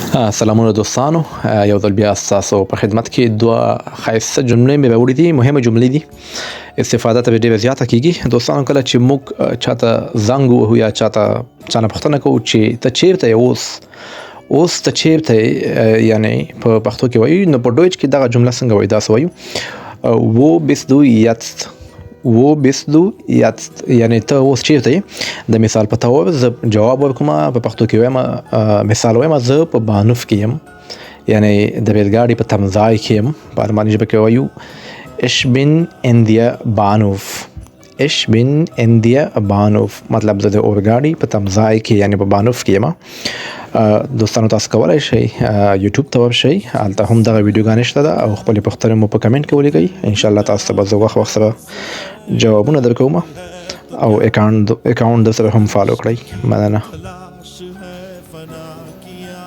سلامونه دوستانو، یو ځل بیا ستاسو په خدمت کې دوه ښایسته جملې مې راوړې دي، مهمه جملې دي، استفاده ته ډېره زیاته کیږي. دوستانو، کله چې موږ چاته زنګ ووهو یا چاته چانه پوښتنه کوو چې ته چیرته یې، اوس اوس ته چیرته یې، یعنی په پښتو کې وایو، نو په ډویچ کې دغه جمله څنګه وایو؟ داسې وایو: Wo bist du jetzt؟ Wo bist du jetzt؟ یعنی ته اوس چیرته یې. د مثال په تور زه جواب ورکوم، په پښتو کې وایم، مثال وایم، زه په Bahnhof کې یم، یعنی د ریلګاډي په تمځای کې یم. په الماني ژبه کې وایو: Ich bin in der Bahnhof. Ich bin in der Bahnhof. مطلب زه د اورګاډي په تمځای کې، یعنی په Bahnhof کې یم. دوستانو، تاسو کولای شئ یوټیوب ته ورشئ، هلته هم دغه ویډیوګانې شته ده، او خپلې پوښتنې مو په کمنټ کې ولیکئ. ان شاء الله تاسو ته به زه وخت وخت سره جوابونه درکوم، او اکاونټ در سره هم follow کړئ. مننه. تلاش ہے فنا کیا.